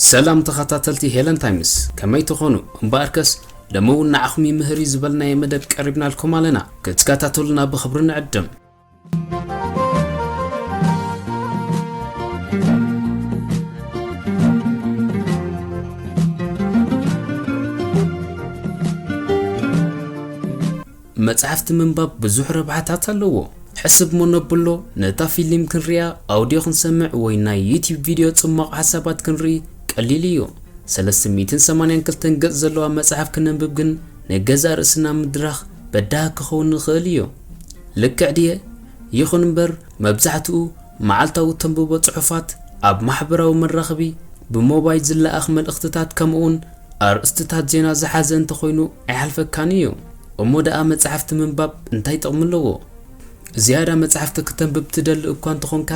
ሰላም ተኸታተልቲ ሄለን ታይምስ፣ ከመይ ትኾኑ? እምበኣርከስ፣ ሎሚ እውን ንዓኹም ይምህር እዩ ዝበልናዮ መደብ ቀሪብናልኩም ኣለና። ክትከታተሉና ብኽብሪ ንዕድም። መጽሓፍቲ ምንባብ ብዙሕ ረብሓታት ኣለዎ። ሕስብ እሞ ነብሎ፣ ነታ ፊልም ክንሪኣ፣ ኣውድዮ ክንሰምዕ ወይ ናይ ዩቲዩብ ቪድዮ ጽማቕ ሓሳባት ክንርኢ ቀሊል እዩ። ሰለስተ ሚእትን ሰማንያን ክልተን ገጽ ዘለዋ መጽሓፍ ክነንብብ ግን ንገዛእ ርእስና ምድራኽ በዳሂ ክኸውን ንኽእል እዩ። ልክዕ ድየ? ይኹን እምበር መብዛሕትኡ መዓልታዊ ተንብቦ ጽሑፋት ኣብ ማሕበራዊ መራኸቢ ብሞባይል ዝለኣኽ መልእኽትታት ከምኡውን ኣርእስትታት ዜና ዝሓዘ እንተኾይኑ ኣይሓልፈካን እዩ። እሞ ደኣ መጻሕፍቲ ምንባብ እንታይ ጥቕሚ ኣለዎ? ዝያዳ መጻሕፍቲ ክተንብብ ትደሊ እኳ እንተኾንካ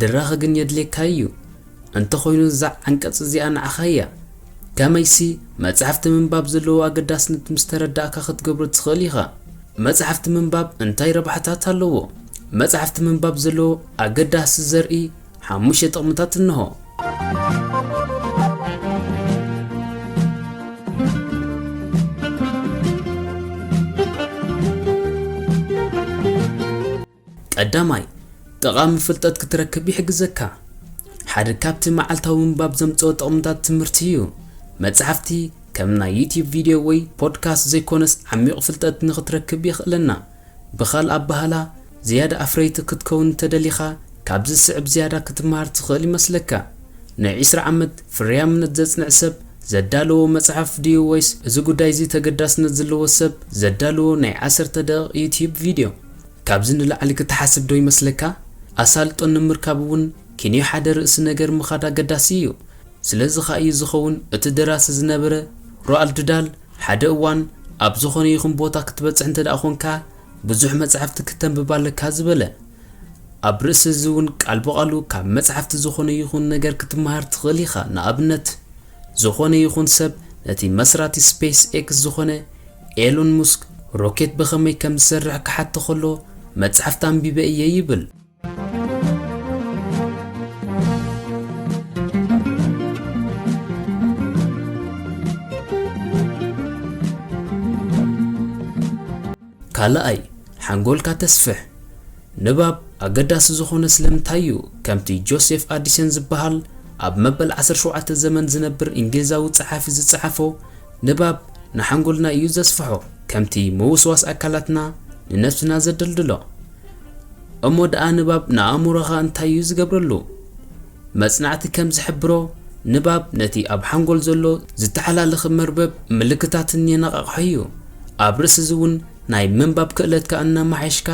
ድራኸ ግን የድልየካ እዩ። እንተኾይኑ እዛ ዓንቀጽ እዚኣ ንዓኻ እያ። ከመይሲ መጻሕፍቲ ምንባብ ዘለዎ ኣገዳስነት ምስ ተረዳእካ ክትገብሮ ትኽእል ኢኻ። መጻሕፍቲ ምንባብ እንታይ ረብሓታት ኣለዎ? መጻሕፍቲ ምንባብ ዘለዎ ኣገዳሲ ዘርኢ ሓሙሽተ ጥቕምታት እንሆ። ቀዳማይ፣ ጠቓሚ ፍልጠት ክትረክብ ይሕግዘካ። ሓደ ካብቲ መዓልታዊ ምንባብ ዘምጽኦ ጥቕምታት ትምህርቲ እዩ። መጻሕፍቲ ከም ናይ ዩቲዩብ ቪድዮ ወይ ፖድካስት ዘይኮነስ ዓሚቕ ፍልጠት ንኽትረክብ የኽእለና። ብኻልእ ኣበሃህላ፣ ዝያዳ ኣፍረይቲ ክትከውን እንተደሊኻ፣ ካብዚ ዝስዕብ ዝያዳ ክትመሃር ትኽእል ይመስለካ። ንዒስራ ዓመት ፍርያምነት ዘጽንዕ ሰብ ዘዳለዎ መጽሓፍ ድዩ ወይስ እዚ ጉዳይ እዚ ተገዳስነት ዘለዎ ሰብ ዘዳለዎ ናይ ዓሰርተ ደቂቕ ዩቲዩብ ቪድዮ? ካብዚ ንላዕሊ ክትሓስብ ዶ ይመስለካ? ኣሳልጦ ንምርካብ እውን ኪንዮ ሓደ ርእሲ ነገር ምኻድ ኣገዳሲ እዩ። ስለዚ ኸኣ እዩ ዝኸውን እቲ ደራሲ ዝነበረ ሮኣልድ ዳል ሓደ እዋን ኣብ ዝኾነ ይኹን ቦታ ክትበጽሕ እንተ ደኣ ኾንካ ብዙሕ መጻሕፍቲ ክተንብብ ኣለካ ዝበለ። ኣብ ርእሲ እዚ እውን ቃል ብቓሉ ካብ መጻሕፍቲ ዝኾነ ይኹን ነገር ክትመሃር ትኽእል ኢኻ። ንኣብነት፣ ዝኾነ ይኹን ሰብ ነቲ መስራቲ ስፔስ ኤክስ ዝኾነ ኤሎን ሙስክ ሮኬት ብኸመይ ከም ዝሰርሕ ክሓቶ ከሎ መጻሕፍቲ ኣንቢበ እየ ይብል። ካልኣይ፣ ሓንጎልካ ተስፍሕ። ንባብ ኣገዳሲ ዝኾነ ስለምንታይ እዩ? ከምቲ ጆሴፍ ኣዲሰን ዝበሃል ኣብ መበል ዓሰርተ ሸውዓተ ዘመን ዝነብር እንግሊዛዊ ጸሓፊ ዝጸሓፎ፣ ንባብ ንሓንጎልና እዩ ዘስፍሖ፣ ከምቲ ምውስዋስ ኣካላትና ንነፍስና ዘደልድሎ። እሞ ደኣ ንባብ ንኣእምሮኻ እንታይ እዩ ዝገብረሉ? መጽናዕቲ ከም ዝሕብሮ፣ ንባብ ነቲ ኣብ ሓንጎል ዘሎ ዝተሓላለኸ መርበብ ምልክታትን የነቓቕሖ እዩ። ኣብ ርእሲ እዚ እውን ናይ ምንባብ ክእለትካ እናመሓየሽካ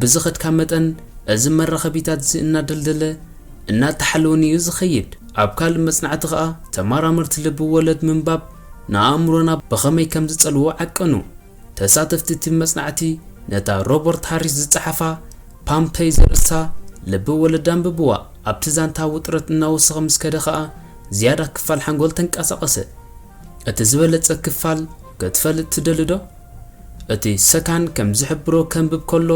ብዝኸድካ መጠን፣ እዚ መራኸቢታት እዚ እናደልደለ እናተሓለወን እዩ ዝኸይድ። ኣብ ካልእ መጽናዕቲ ኸኣ፣ ተመራመርቲ ልቢ ወለድ ምንባብ ንኣእምሮና ብኸመይ ከም ዝጸልዎ ዓቀኑ። ተሳተፍቲ እቲ መጽናዕቲ ነታ ሮበርት ሃሪስ ዝጸሓፋ ፓምፐይ ዘርእስታ ልቢ ወለድ ኣንብብዋ። ኣብቲ ዛንታ ውጥረት እናወሰኸ ምስ ከደ ኸኣ ዝያዳ ክፋል ሓንጎል ተንቀሳቐሰ። እቲ ዝበለጸ ክፋል ክትፈልጥ ትደሊ ዶ? እቲ ሰካን ከም ዝሕብሮ ከንብብ ከሎ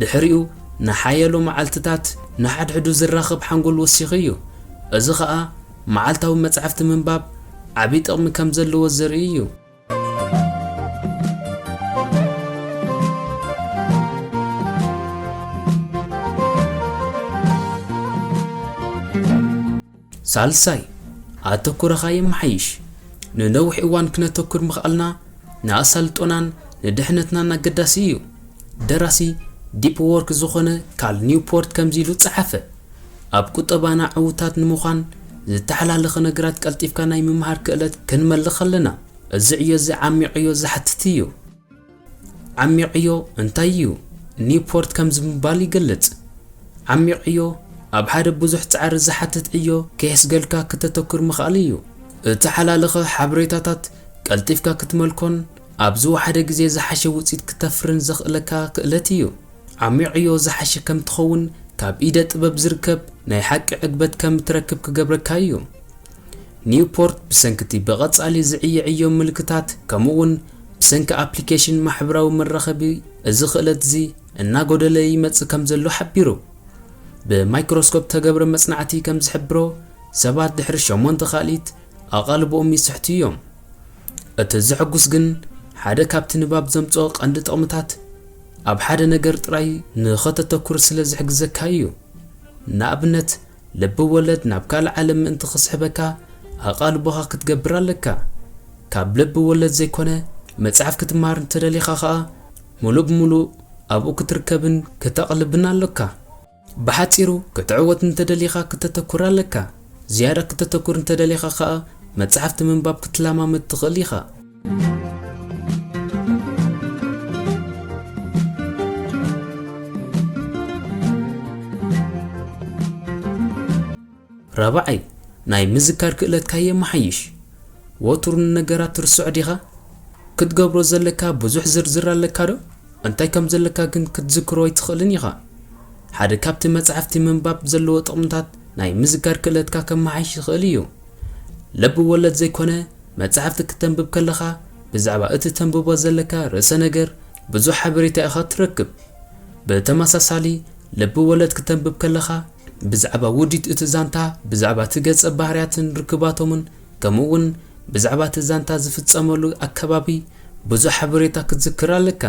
ድሕሪኡ ንሓያሎ መዓልትታት ንሓድሕዱ ዝራኸብ ሓንጎል ወሲኹ እዩ። እዚ ኸኣ መዓልታዊ መጻሕፍቲ ምንባብ ዓቢ ጥቕሚ ከም ዘለዎ ዘርኢ እዩ። ሳልሳይ፣ ኣተኩሮኻ የመሓይሽ። ንነዊሕ እዋን ክነተኩር ምኽኣልና ንኣሳልጦናን ንድሕነትናን ኣገዳሲ እዩ። ደራሲ ዲፕ ዎርክ ዝኾነ ካል ኒውፖርት ከምዚ ኢሉ ጸሓፈ፣ ኣብ ቁጠባና ዕዉታት ንምዃን ዝተሓላለኸ ነገራት ቀልጢፍካ ናይ ምምሃር ክእለት ክንመልኽ ኣለና። እዚ ዕዮ እዚ ዓሚቕ ዕዮ ዝሓትት እዩ። ዓሚቕ ዕዮ እንታይ እዩ? ኒውፖርት ከምዚ ብምባል ይገልጽ፣ ዓሚቕ ዕዮ ኣብ ሓደ ብዙሕ ጻዕሪ ዝሓትት ዕዮ ከየስገልካ ክተተኩር ምኽኣል እዩ። እተሓላለኸ ሓበሬታታት ቀልጢፍካ ክትመልኮን ኣብ ዝወሓደ ግዜ ዝሓሸ ውጽኢት ክተፍርን ዘኽእለካ ክእለት እዩ። ዓሚቕ ዕዮ ዝሓሸ ከም ትኸውን ካብ ኢደ ጥበብ ዝርከብ ናይ ሓቂ ዕግበት ከም እትረክብ ክገብረካ እዩ። ኒውፖርት ብሰንኪ እቲ ብቐጻሊ ዝዕየ ዕዮ ምልክታት፣ ከምኡ'ውን ብሰንኪ ኣፕሊኬሽን ማሕበራዊ መራኸቢ፣ እዚ ክእለት እዚ እናጎደለ ይመጽእ ከም ዘሎ ሓቢሩ። ብማይክሮስኮፕ እተገብረ መጽናዕቲ ከም ዝሕብሮ፣ ሰባት ድሕሪ ሸሞንተ ካልኢት ኣቓልቦኦም ይስሕቱ እዮም። እቲ ዘሐጉስ ግን፣ ሓደ ካብቲ ንባብ ዘምጽኦ ቀንዲ ጥቕምታት፣ ኣብ ሓደ ነገር ጥራይ ንኸተተኩር ስለ ዝሕግዘካ እዩ። ንኣብነት፣ ልቢ ወለድ ናብ ካልእ ዓለም ምእንቲ ክስሕበካ፣ ኣቓልቦኻ ክትገብር ኣለካ። ካብ ልቢ ወለድ ዘይኮነ፣ መጽሓፍ ክትመሃር እንተደሊኻ ኸኣ፣ ምሉእ ብምሉእ ኣብኡ ክትርከብን ክተቕልብን ኣሎካ። ብሓጺሩ፣ ክትዕወት እንተደሊኻ ክተተኩር ኣለካ። ዝያዳ ክተተኩር እንተደሊኻ ኸኣ፣ መጻሕፍቲ ምንባብ ክትለማመድ ትኽእል ኢኻ። ራብዓይ፣ ናይ ምዝካር ክእለትካ የመሓይሽ። ወትሩ ንነገራት ትርስዖ ዲኻ? ክትገብሮ ዘለካ ብዙሕ ዝርዝር ኣለካ ዶ? እንታይ ከም ዘለካ ግን ክትዝክሮ ኣይትኽእልን ኢኻ። ሓደ ካብቲ መጻሕፍቲ ምንባብ ዘለዎ ጥቕምታት፣ ናይ ምዝካር ክእለትካ ከመሓይሽ ይኽእል እዩ። ልቢ ወለድ ዘይኮነ መጻሕፍቲ ክተንብብ ከለኻ፣ ብዛዕባ እቲ ተንብቦ ዘለካ ርእሰ ነገር ብዙሕ ሓበሬታ ኢኻ ትረክብ። ብተመሳሳሊ፣ ልቢ ወለድ ክተንብብ ከለኻ፣ ብዛዕባ ውዲት እቲ ዛንታ፣ ብዛዕባ እቲ ገጸ ባህርያትን ርክባቶምን፣ ከምኡ እውን ብዛዕባ እቲ ዛንታ ዝፍጸመሉ ኣከባቢ ብዙሕ ሓበሬታ ክትዝክር ኣለካ።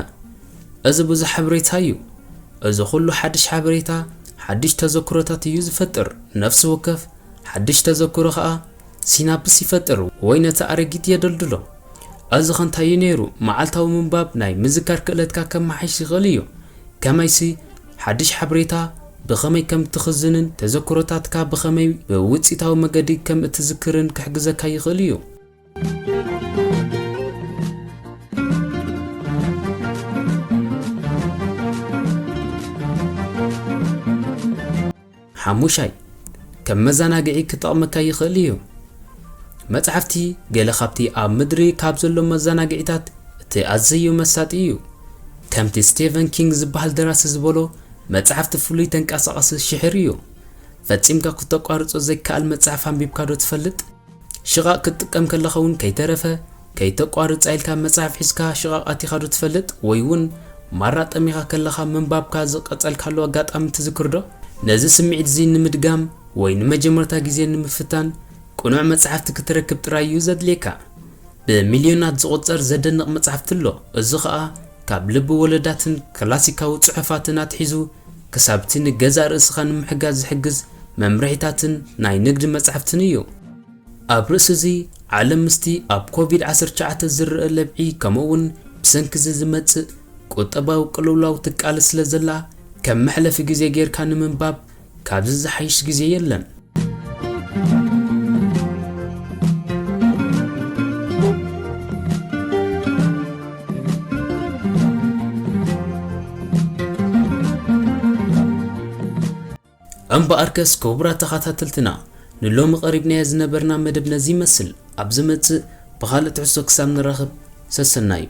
እዚ ብዙሕ ሓበሬታ እዩ። እዚ ኩሉ ሓድሽ ሓበሬታ፣ ሓድሽ ተዘክሮታት እዩ ዝፈጥር። ነፍሲ ወከፍ ሓድሽ ተዘክሮ ኸኣ ሲናፕስ ይፈጥር ወይ ነቲ ኣረጊት የደልድሎ። እዚ ኸ እንታይ እዩ ነይሩ? መዓልታዊ ምንባብ ናይ ምዝካር ክእለትካ ከመሓይሽ ይኽእል እዩ። ከመይሲ፣ ሓድሽ ሓበሬታ ብኸመይ ከም እትኽዝንን ተዘክሮታትካ ብኸመይ ብውጽኢታዊ መገዲ ከም እትዝክርን ክሕግዘካ ይኽእል እዩ። ሓሙሻይ፣ ከም መዘናግዒ ክጠቕመካ ይኽእል እዩ። መጻሕፍቲ ገለ ካብቲ ኣብ ምድሪ ካብ ዘሎ መዘናግዒታት እቲ ኣዘዩ መሳጢ እዩ። ከምቲ ስቴቨን ኪንግ ዝበሃል ደራሲ ዝበሎ፣ መጻሕፍቲ ፍሉይ ተንቀሳቓሲ ሽሕር እዩ። ፈጺምካ ክተቋርጾ ዘይከኣል መጽሓፍ ኣንቢብካ ዶ ትፈልጥ? ሽቓቕ ክትጥቀም ከለኻ እውን ከይተረፈ፣ ከይተቋርጻ ኢልካ መጽሓፍ ሒዝካ ሽቓቕ ኣቲኻ ዶ ትፈልጥ? ወይ እውን ማራ ጠሚኻ ከለኻ ምንባብካ ዝቐጸልካሉ ኣጋጣሚ ትዝክር ዶ? ነዚ ስምዒት እዚ ንምድጋም ወይ ንመጀመርታ ግዜ ንምፍታን፣ ቅኑዕ መጻሕፍቲ ክትረክብ ጥራይ እዩ ዘድልየካ። ብሚልዮናት ዝቑጸር ዘደንቕ መጻሕፍቲ ኣሎ። እዚ ኸኣ ካብ ልቢ ወለዳትን ክላሲካዊ ጽሑፋትን ኣትሒዙ ክሳብ እቲ ንገዛእ ርእስኻ ንምሕጋዝ ዝሕግዝ መምርሒታትን ናይ ንግዲ መጻሕፍትን እዩ። ኣብ ርእሲ እዚ፣ ዓለም ምስቲ ኣብ ኮቪድ ዓሰርተ ትሽዓተ ዝረኣ ለብዒ፣ ከምኡ'ውን ብሰንኪ እዚ ዝመጽእ ቁጠባዊ ቅልውላው ትቃለስ ስለ ዘላ፣ ከም መሕለፊ ግዜ ጌርካ ንምንባብ ካብዚ ዝሓይሽ ግዜ የለን። እምበኣርከስ ክቡራት ተኸታተልትና፣ ንሎሚ ቀሪብናዮ ዝነበርና መደብ ነዚ ይመስል። ኣብ ዝመጽእ ብኻልእ ትሕዝቶ ክሳብ ንራኸብ፣ ሰሰናዩ።